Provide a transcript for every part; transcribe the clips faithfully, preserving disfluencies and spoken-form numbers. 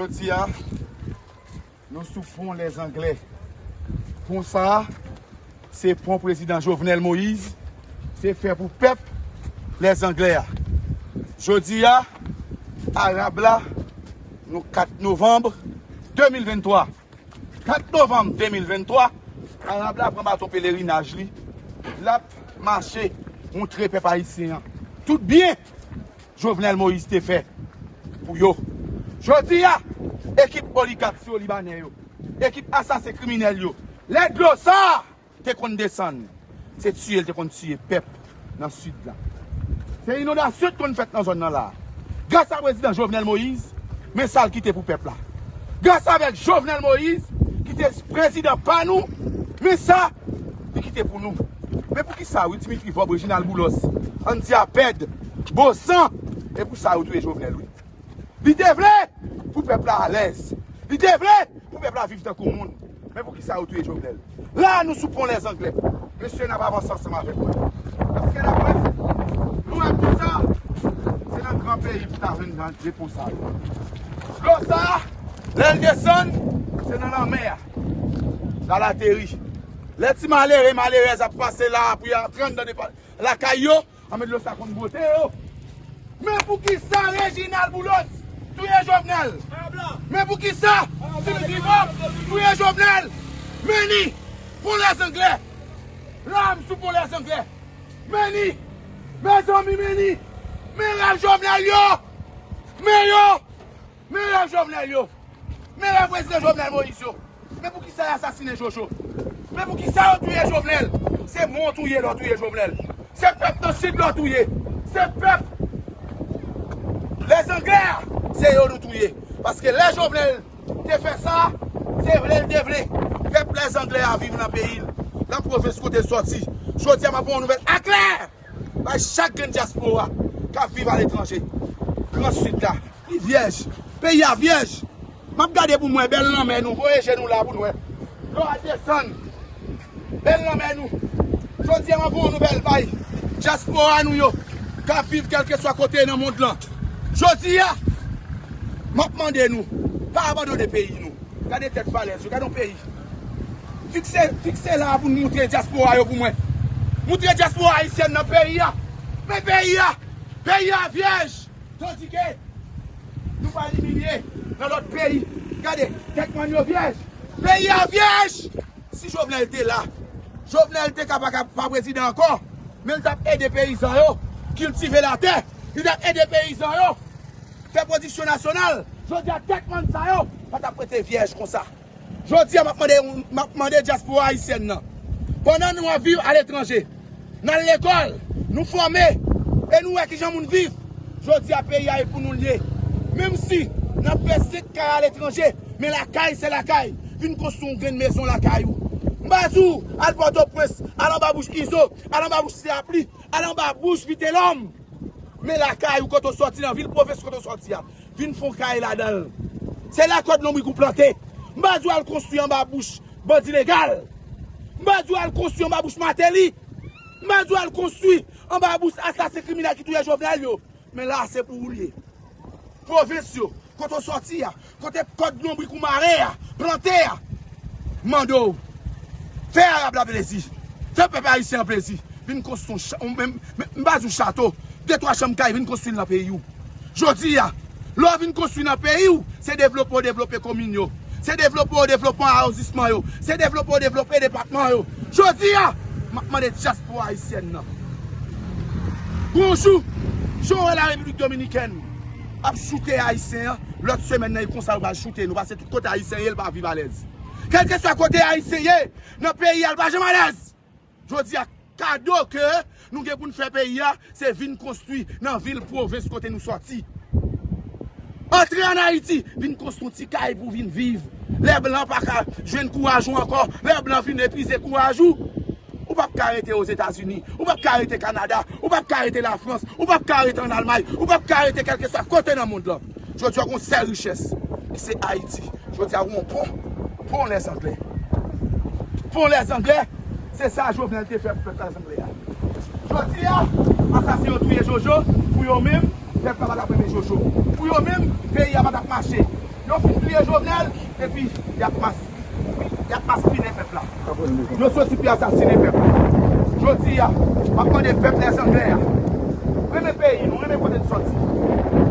Jodi a, nou sou pon Lèzanglè. Pon sa a, se pon prezidan Jovenel Moïse te fè pou pèp Lèzanglè a. Jodi a, Arab la, nou kat novanm de mil venntwa. Kat novanm de mil venntwa, Arab la pran baton pelerinaj li. L ap mache montre pèp ayisyen an tout byen Jovenel Moïse te fè pou yo. Jodi a, ekip oligak syo libanè yo, ekip asasen kriminèl yo, lè dlo sa a te konn desann, se tiye l te konn tiye pèp nan sid la. Se inondasyon ki konn fèt nan zòn nan la. Gras a prezidan Jovenel Moïse, men sa l kite pou pèp la. Gras avèk Jovenel Moïse, ki te prezidan pa nou, men sa li kite pou nou. Men poukisa, wi, Dimitri Vorbe, Reginald Boulos, Andy Apèd, Bozan, e pou sa yo touye Jovenel, wi. Li te vle pou pèp la alèz. Li te vle pou pèp la viv tankou moun. Men poukisa yo touye Jovenel? La, nou sou pon Lèzanglè. Mesye, n ap avanse ansanm avèk mwen. Paske daprè nou wè pon sa, se nan gran peyi pou ta jwenn gran depo sa yo. Dlo sa, lè l desann, se nan lanmè a l al ateri. Lè ti malere, malerèz ap pase la pou y al antre anndan depa-, lakay yo, anmè dlo sa konn bwote yo. Men poukisa Reginald Boulos touye Jovenel? Men poukisa Dimitri Vorbe touye Jovenel? Men ni pon Lèzanglè. La, m sou pon Lèzanglè. Men ni, mezanmi, men ni. Men rèv Jovenel yo. Men yo. Men rèv Jovenel yo. Men rèv prezidan Jovenel Moïse yo. Men poukisa y asasinen Jojo? Men poukisa yo touye Jovenel? Se mwen w touye lè w touye Jovenel. Se pèp nan sid la w touye. Se pèp Lèzanglè a, se yo nou touye. Paske lè Jovenel te fè sa, se vle l te vle pèp Lèzanglè a viv nan peyi l, nan pwovens kote l sòti. Jodi a, m ap ba w yon nouvèl aklè. Bay chak grenn dyaspora k ap viv aletranje. Gran Sid la, li vyèj. Peyi a vyèj. M ap gade pou m wè bèl lanmè nou. Voye je nou la pou n wè. Dlo a desann. Bèl lanmè nou. Jodi a, m ap voye yon nouvèl bay dyaspora nou yo k ap viv kèlkeswa kote nan mond lan. Jodi a, m ap mande nou, pa abandone peyi nou. Gade tèt falèz yo, gade yon peyi. Fikse, fikse la pou n moutre dyaspora yo pou mwen. Moutre dyaspora ayisyèn nan peyi a. Men peyi a, peyi a vyèj. Tandike nou pral imilye nan lòt peyi. Gade, tèt mòn yo vyèj. Peyi a vyèj. Si Jovenel te la, Jovenel te ka pa, ka pa prezidan ankò, men l t ap ede peyizan yo kiltive latè. Li t ap ede peyizan yo fè pwodiksyon nasyonal. Jodi a, tèt mòn sa yo pa t ap rete vyèj konsa. Jodi a, m ap mande, m ap mande dyaspora ayisyèn nan, pandan nou ap viv aletranje, n al lekòl, nou fòme, e nou wè kijan moun viv. Jodi a, peyi a e pou nou l ye. Menm si n ap fè senk kay aletranje, men lakay se lakay. Vin konstwi yon grenn mezon lakay ou. M pa di w al Pòtoprens, al anba bouch Izo, al anba bouch Seyapli, al anba bouch Vitelòm. Men lakay ou kote w sòti, nan vil pwovens kote w sòti a. Vin fè yon kay ladan l. Se la kòd lonbrik ou plante. M pa di w al konstwi anba bouch bandi legal. M pa di w al konstwi anba bouch Martelly. M pa di w al konstwi anba bouch asasen kriminèl ki touye Jovenel yo. Men la, se pou ou l ye. Pwovens yo, kote w sòti a, kote kòd lonbrik ou mare a, plante a, m mande w, fè Arab la plezi, fè pèp ayisyen an plezi, vin konstwi yon cha-, yon, men, men, m pa di w chato, de twa chanm kay, vin konstwi l nan peyi w. Jodi a, lè w vin konstwi nan peyi w, se devlope w devlope komin yo, se devlope w devlope awondisman yo, se devlope w devlope depatman yo. Jodi a, m ap mande dyaspora ayisyèn nan. Gon jou, jan w wè Larepiblik Dominikèn ap choute Ayisyen an, lòt semèn nan, e konsa yo pral choute nou, paske tout kote Ayisyen ye, l pa viv alèz. Kèlkeswa kote Ayisyen ye nan peyi a, l pa janm alèz. Jodi a, kado ke nou gen pou n fè peyi a, se vin konstwi nan vil pwovens kote nou sòti. Antre ann Ayiti, vin konstwi yon ti kay pou w vin viv. Lè blan pa ka jwenn kouraj ou ankò, lè blan fin epuize kouraj ou, ou p ap ka rete Ozetazini, ou p ap ka rete Kanada, ou p ap ka rete Lafrans, ou p ap ka rete ann Almay, ou p ap ka rete kèlkeswa kote nan mond lan. Jodi a, gon sèl richès, ki se Ayiti. Jodi a, gon pon, pon Lèzanglè. Pon Lèzanglè, se sa Jovenel te fè pou pèp Lèzanglè a. Jodi a, asasen yo touye Jojo, pou yo menm, pèp la pa t ap renmen Jojo. Pou yo menm, peyi a pa t ap mache. Yo fin bliye Jovenel, epi y ap mas-, y ap maspinen pèp la. Yo soti pou y asasinen pèp la. Jodi a, m ap mande pèp Lèzanglè a, renmen peyi nou, renmen kote n soti.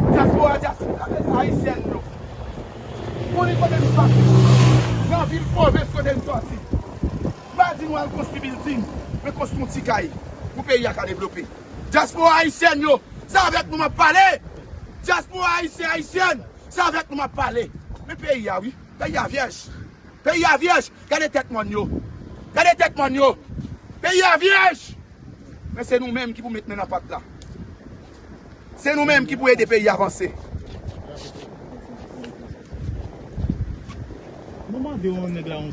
Dyaspora, dyaspora ayisyèn yo, konnen kote n soti. Nan vil pwovens kote n soti. M pa di nou al konstwi bilding, men konstwi yon ti kay pou peyi a ka devlope. Dyaspora ayisyèn yo, se avèk nou m ap pale. Dyaspora ayisyen, ayisyèn, se avèk nou m ap pale. Men peyi a, wi. Peyi a vyèj. Peyi a vyèj. Gade tèt mòn yo. Gade tèt mòn yo. Peyi a vyèj. Men se nou menm ki pou met men nan pat la. Se nou menm ki pou ede peyi a vanse. Nou mande yon nèg la yon